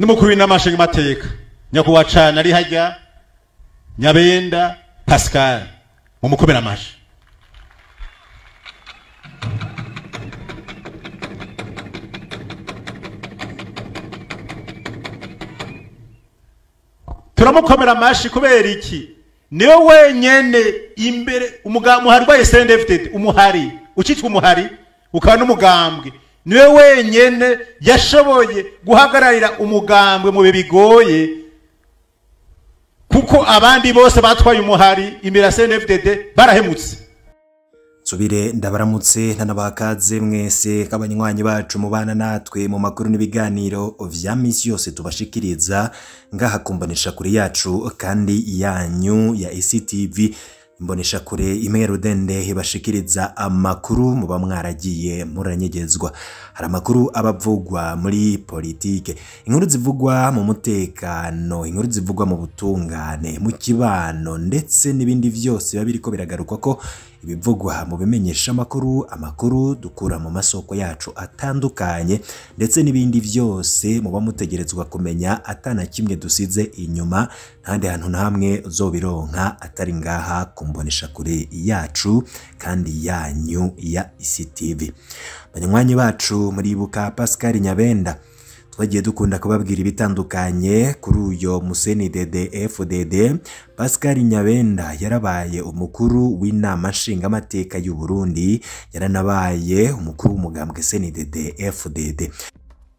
N'umukuru w'inama nshingamateka nyakubahwa cane ari harya Nyabenda Pascal, mumukomere amashi. Turamukomera amashi kubera iki? Niwe wenyene imbere umuhari wa CNDD-FDD, umuhari ucitwa umuhari ukaba n'umugambwe, niwe wenyene yashoboye guhagararira umugambwe mu bihe bigoye, kuko abandi bose batwaye umuhari imbere ya CNDD-FDD barahemutse. Subire ndabaramutse ntanabakaze mwese kabanywanyi bacu mubana natwe mu makuru n'ibiganiro vya misi yose tubashikiriza ngaha kumbonesha kuri yacu kandi yanyu ya ICTV. Imbonesha kure imwe rudende ibashikiriza amakuru muba mwaragiye muranyegezwa. Hari amakuru abavugwa muri politike, inkuru zivugwa mu mutekano, inkuru zivugwa mu butungane, mu kibano ndetse n'ibindi vyose biba biriko biragarukwa ko ibivugwa mu bimenyesha amakuru, amakuru dukura mu masoko yacu atandukanye ndetse n'ibindi vyose muba mutegerezwa kumenya atana kimwe dusize inyuma, ntandi hantu namwe uzobironka atari ngaha kumbonesha kure yacu kandi yanyu ya ICTV. Banywanyi bacu muribuka Pascal Nyabenda, twagiye dukunda kubabwira ibitandukanye kuri uyo Museni DD-FDD. Pascal Nyabenda yarabaye umukuru w'inama nshingamateka y'u Burundi, yaranabaye umukuru w'umugambwe CNDD-FDD.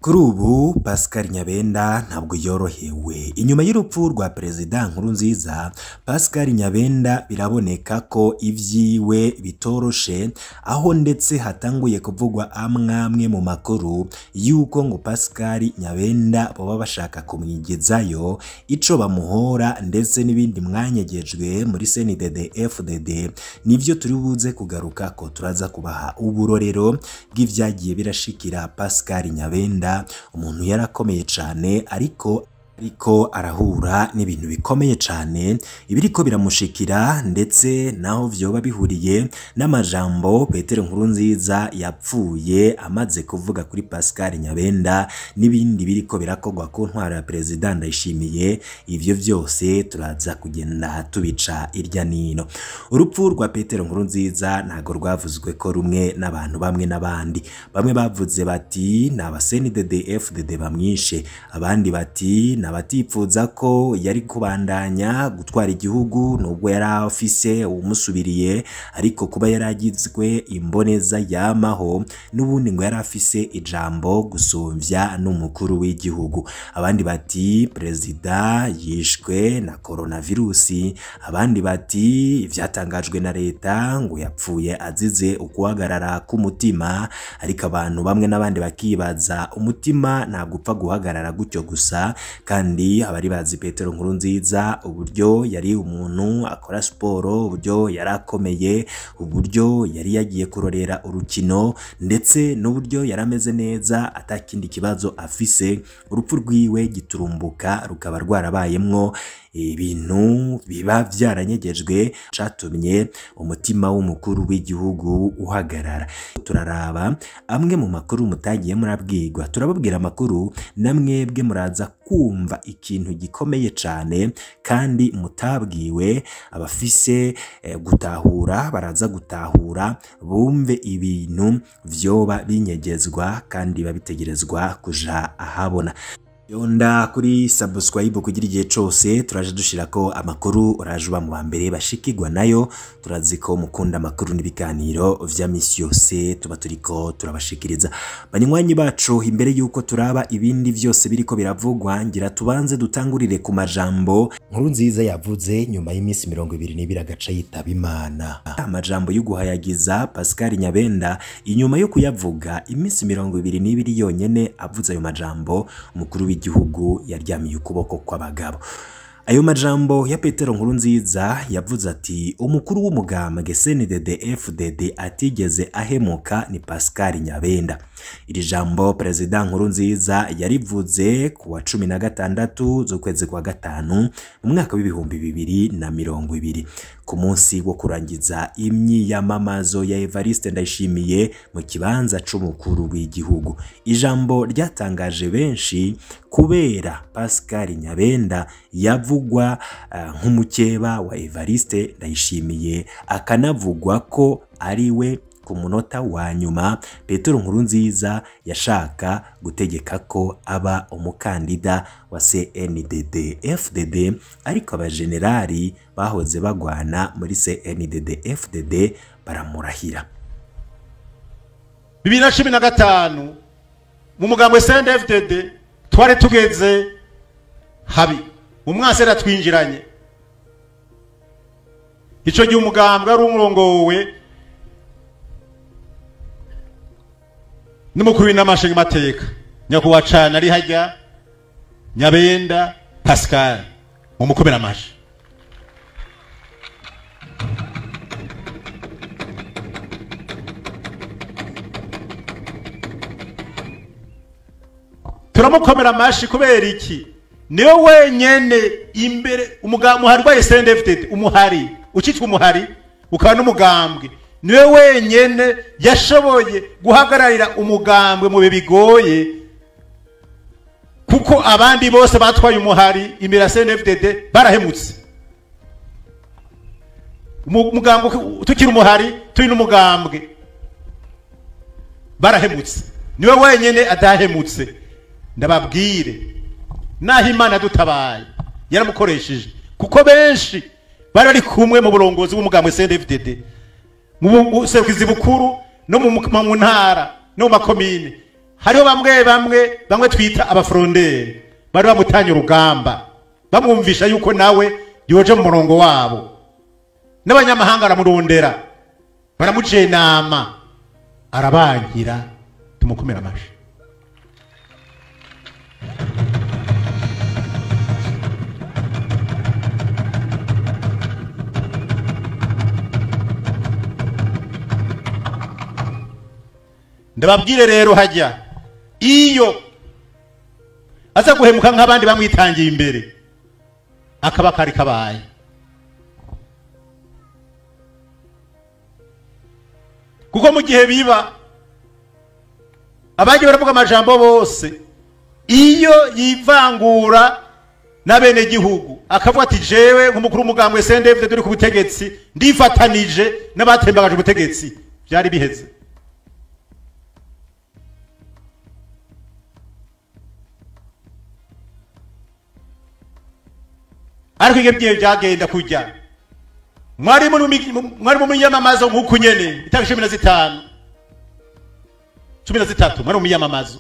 Kuri ubu Pascal Nyabenda ntabwo yorohewe. Inyuma y'urupfu rwa Perezida Nkurunziza, Pascal Nyabenda biraboneka ko ivyiwe bitoroshe, aho ndetse hatanguye kuvugwa amwamwe mu makuru yuko ngo Pascal Nyabenda boba bashaka kumwigezayo ico bamuhora ndetse n'ibindi mwanyegejwe muri CNDD-FDD. Nivyo turi buze kugaruka ko turaza kubaha uburorero bw'ivyagiye birashikira Pascal Nyabenda, umuntu yarakomeye cane ariko arahura n'ibintu bikomeye cane ibiriko biramushikira, ndetse naho vyoba bihuriye n'amajambo Petero Nkurunziza yapfuye amaze kuvuga kuri Pascal Nyabenda n'ibindi biriko birakogwa ku ntwara ya Perezida Ndayishimiye. Ivyo vyose turaza kugenda tubica irya nino. Urupfu rwa Petero Nkurunziza ntago rwavuzwe ko rumwe n'abantu bamwe n'abandi. Bamwe bavuze bati ni aba CNDD-FDD bamwishe, abandi bati abatipfuza ko yari kubandanya gutwara igihugu nubwo yari afise umusubiriye, ariko kuba yaragizwe imboneza yamaho n'ubundi ngo yari afise ijambo gusumvya n'umukuru w'igihugu. Abandi bati perezida yishwe na coronavirusi, abandi bati ivyatangajwe na leta ngo yapfuye azize ukuhagarara k'umutima. Ariko abantu bamwe n'abandi bakibaza umutima ntabwo upfa guhagarara gutyo gusa, kandi abari bazi Petero Nkurunziza uburyo yari umuntu akora siporo, uburyo yarakomeye, uburyo yari yagiye kurorera urukino ndetse n'uburyo yarameze neza atakindi kibazo afise, urupfu rwiwe giturumbuka rukaba rwarabayemwo ibintu biba vyaranyegejwe catumye umutima w'umukuru w'igihugu uhagarara. Turaraba amwe mu makuru mutagiye murabwirwa, turababwira amakuru namwebwe muraza kumva ikintu gikomeye cane kandi mutabwiwe. Abafise gutahura baraza gutahura bumve ibintu vyoba binyegezwa kandi babitegerezwa kuja ahabona. Yonda kuri subscribe kugira igihe cose turaje dushirako amakuru uraje uba mu bambere bashikirwa nayo. Turazi ko mukunda amakuru n'ibiganiro vya misi yose tuba turiko turabashikiriza. Banywanyi bacu, imbere yuko turaba ibindi vyose biriko biravugwa, ngira tubanze dutangurire ku majambo Nkurunziza yavuze nyuma y'imisi 22 agaca yitaba Imana. Amajambo y'uguhayagiza Pascal Nyabenda inyuma yo kuyavuga imisi 22 yonyene avuze ayo majambo, umukuru w'igihugu yaryamiye ukuboko kw'abagabo. Ayo majambo ya Petero Nkurunziza yavuze ati umukuru w'umugambwe CNDD-FDD atigeze ahemuka ni Pascal Nyabenda. Iri jambo Perezida Nkurunziza yarivuze ku wa 16 z'ukwezi kwa gatanu mu mwaka w'ibihumbi 2020 ku munsi wo kurangiza imyiyamamazo ya Evariste Ndayishimiye mu kibanza c'umukuru w'igihugu. Ijambo ryatangaje benshi kubera Pascal Nyabenda yavugwa nk'umukeba wa Evariste Ndayishimiye, akanavugwa ko ari we ku munota wa nyuma Petero Nkurunziza yashaka gutegeka ko aba umukandida wa CNDD-FDD, ariko abajenerali bahoze bagwana muri CNDD-FDD baramurahira. 2015 mu mugambwe CNDD-FDD twari tugeze habi, umwase ratwinjiranye. Ico gihe umugambwe ari umurongowe n'umukuru w'inama nshingamateka nyakubahwa cane ari hajya Nyabenda Pascal, mumukomera amashi. Turamukomera amashi kubera iki? Niwe wenyene imbere umuhari wa CNDD-FDD, umuhari ucitwa umuhari ukaba n'umugambwe, niwe wenyene yashoboye guhagararira umugambwe mu bihe bigoye, kuko abandi bose batwaye umuhari imbere ya CNDD-FDD barahemutse. Umugambwe tukiri umuhari turi n'umugambwe barahemutse, niwe wenyene adahemutse. Ndababwire naho Imana dutabaye yaramukoresheje, kuko benshi bari bari kumwe mu burongozi bw'umugambwe CNDD-FDD, mu buserukizi bukuru no mu ntara no mu makomine. Hariho bamwe twita abafronderi bari bamutanye urugamba, bamwumvisha yuko nawe yoje mu murongo wabo. N'abanyamahanga baramurondera, baramujenama, arabangira. Tumukomera amashi. Ndababwire rero hajya iyo aza guhemuka nk'abandi bamwitangiye imbere akaba kari kabaye. Kuko mu gihe biba abagiye baravuga amajambo bose, iyo yivangura n'abene gihugu akavuga ati jewe nk'umukuru w'umugambwe CNDD-FDD uri ku butegetsi ndifatanije n'abatembagaje ubutegetsi, byari biheze. Ariko ibyo byagenda kujya mwari mu miyamamazo nk'uku nyene itariki 15 13 mwari mu miyamamazo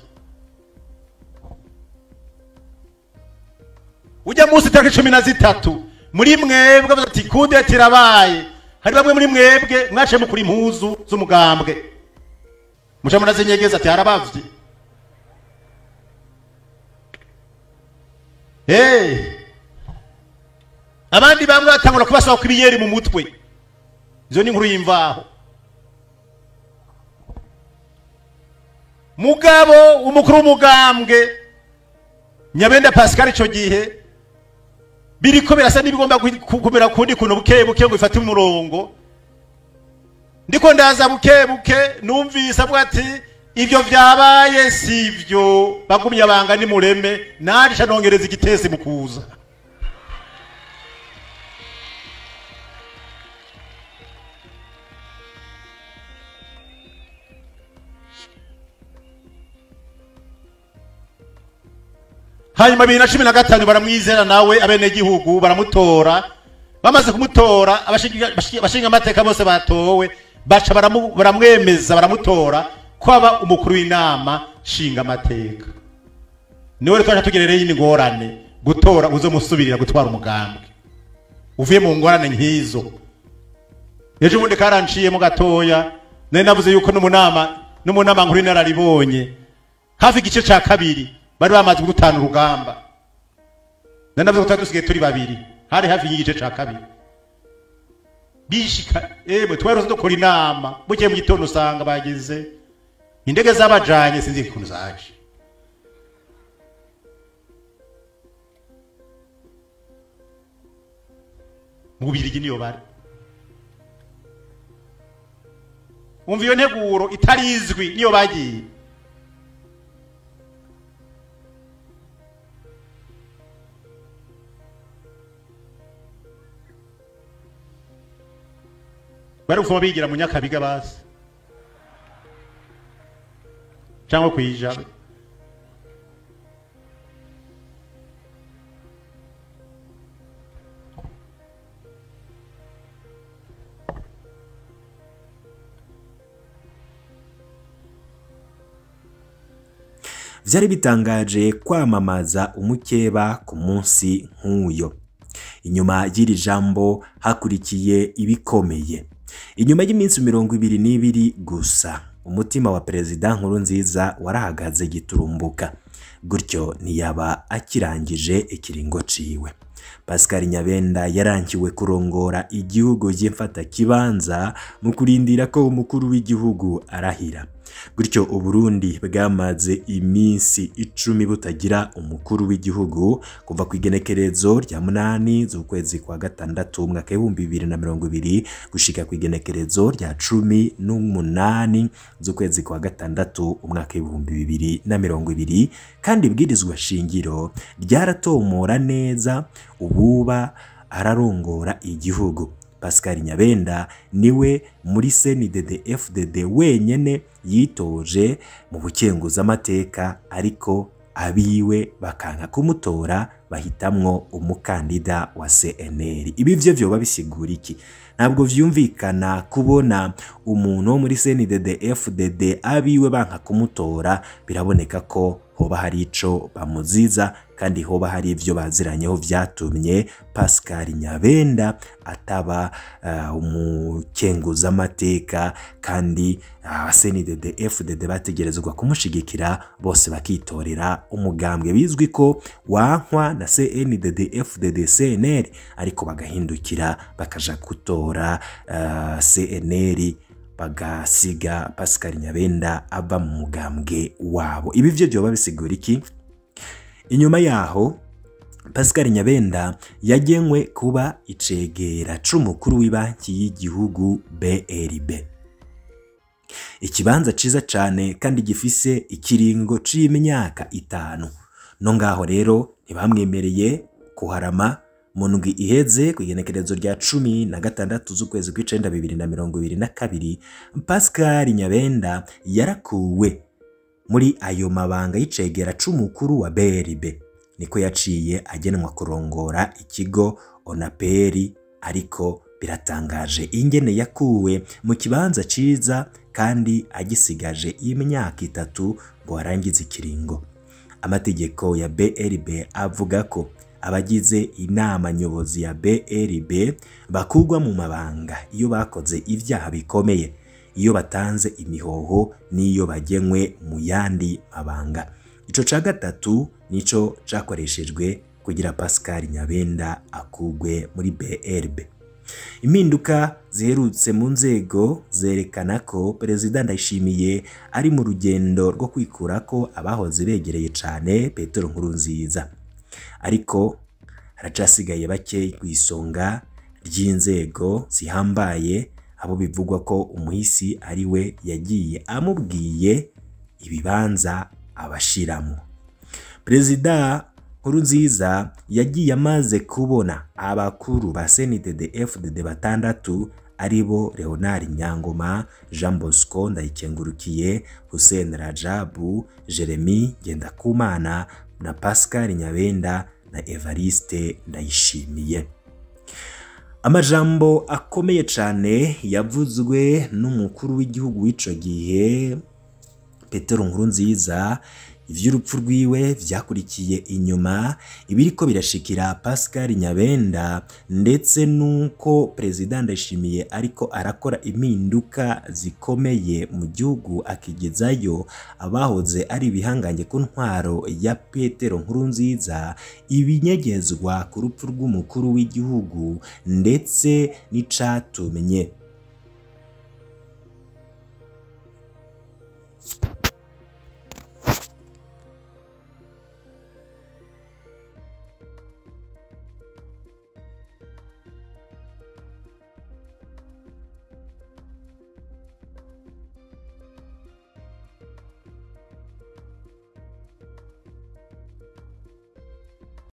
ujya munsi itariki 13 muri mwebwe ati kude tirabaye. Hari bamwe muri mwebwe mwaciye mukuri impuzu z'umugambwe muca munazinyegeza ati harabavye. Abandi bamwe batangura kubasaba kwibiyeri mu mutwe. Izo ni inkuru y'imvaho. Mugabo umukuru w'umugambwe Nyabenda Pascal ico gihe biriko birasa n'ibigomba kumera kundi kuntu buke buke ngo ifate umurongo. Ndiko ndaza buke buke numvise avuga ati ivyo vyabaye sivyo, bagumye abanga ni mureme naje nongereza igitesi mu kuza. Hanyuma 2015 baramwizera nawe abenegihugu baramutora. Bamaze kumutora abashinga amateka bose batowe baca baramwemeza baramutora ko aba umukuru w'inama nshinga amateka. Niwe rero twaje tugerereye ingorane gutora uzomusubirira gutwara umugambwe uvuye mu ngorane nkizo. Ejo bundi karanciyemo gatoya nari navuze yuko n'umunama nkuru nararibonye hafi igice ca kabiri bari bamaze gutana urugamba. Nanavuze ko twari dusigaye turi babiri, hari hafi y'igice ca kabiri. Bishika emwe twari dukora inama, bukeye mu gitondo usanga bagize indege zabajanye, sinzi ukuntu zaje. Mu Bubirigi niyo bari. Umva iyo nteguro itarizwi niyo bagiye. Bari gufuma bigira mu Nyakabiga basi cyangwa kwijabe. Vyari bitangaje kwamamaza umukeba ku munsi nk'uyo. Inyuma y'iri jambo hakurikiye ibikomeye. Inyuma y'iminsi 22 gusa, umutima wa Perezida Nkurunziza warahagaze giturumbuka. Gutyo ntiyaba akirangije ikiringo ciwe. Pascal Nyabenda yarankiwe kurongora igihugu y'imfata kibanza mu kurindira ko umukuru w'igihugu arahira. Gutyo Uburundi bwamaze iminsi 10 butagira umukuru w'igihugu kuva ku igenekerezo rya 8 z'ukwezi kwa gatandatu umwaka 2020 gushika ku igenekerezo rya 18 z'ukwezi kwa gatandatu umwaka 2020, kandi ibwirizwa shingiro ryaratomora neza ububa ararongora igihugu. Pascal Nyabenda niwe muri CNDD-FDD wenyene yitoje mu bukenguza amateka, ariko abiwe bakanka kumutora bahitamwo umukandida wa CNL. Ibi vyo vyoba bisigura iki? Ntabwo vyumvikana kubona umuntu wo muri CNDD-FDD abiwe banka kumutora, biraboneka ko hoba hari ico bamuziza kandi hoba hari ivyo baziranyeho vyatumye Pascal Nyabenda ataba umukenguza amateka, kandi CNDD-FDD bategerezwa kumushigikira bose bakitorera umugambwe bizwi ko wankwa na CNDD-FDD CNL, ariko bagahindukira bakaja gutora CNL bagasiga Pascal Nyabenda ava mu mugambwe wabo. Ibi vyo vyoba bisigura iki? Inyuma yaho Pascal Nyabenda yagenwe kuba icegera c'umukuru w'ibanki y'igihugu BRB. Ikibanza ciza cane kandi gifise ikiringo c'imyaka 5. No ngaho rero ntibamwemereye kuharama. Mu ndwi iheze ku igenekerezo rya 16 z'ukwezi kw'icenda 2022, Pascal Nyabenda yarakuwe muri ayo mabanga y'icegera c'umukuru wa BRB. Niko yaciye agenwa kurongora ikigo Onaperi, ariko biratangaje ingene yakuwe mu kibanza ciza kandi agisigaje imyaka 3 ngo arangize ikiringo. Amategeko ya BRB avuga ko abagize inama nyobozi ya BRB bakugwa mu mabanga iyo bakoze ivyaha bikomeye, iyo batanze imihoho n'iyo bagenwe mu yandi mabanga. Ico ca gatatu nico cakoreshejwe kugira Pascal Nyabenda akugwe muri BRB. Impinduka ziherutse mu nzego zerekana ko Perezida Ndayishimiye ari mu rugendo rwo kwikurako abahoze begereye cane Petero Nkurunziza, ariko haracasigaye bake ku isonga ry'inzego zihambaye, abo bivugwa ko umuhisi ari we yagiye amubwiye ibibanza abashiramo. Perezida Nkurunziza yagiye amaze kubona abakuru ba CNDD-FDD 6 aribo Leonard Nyangoma, Jean Bosco Ndayikengurukiye, Hussein Rajabu, Jeremy Ngendakumana na Pascal Nyabenda na Evariste Ndayishimiye. Amajambo akomeye cane yavuzwe n'umukuru w'igihugu w'ico gihe Petero Nkurunziza Ivy'urupfu rwiwe vyakurikiye inyuma, ibiriko birashikira Pascal Nyabenda, ndetse nuko Perezida Ndayishimiye ariko arakora impinduka zikomeye mu gihugu, akigezayo abahoze ari ibihangange ku ntwaro ya Petero Nkurunziza, ibinyegezwa ku rupfu rw'umukuru w'igihugu ndetse n'icatumye.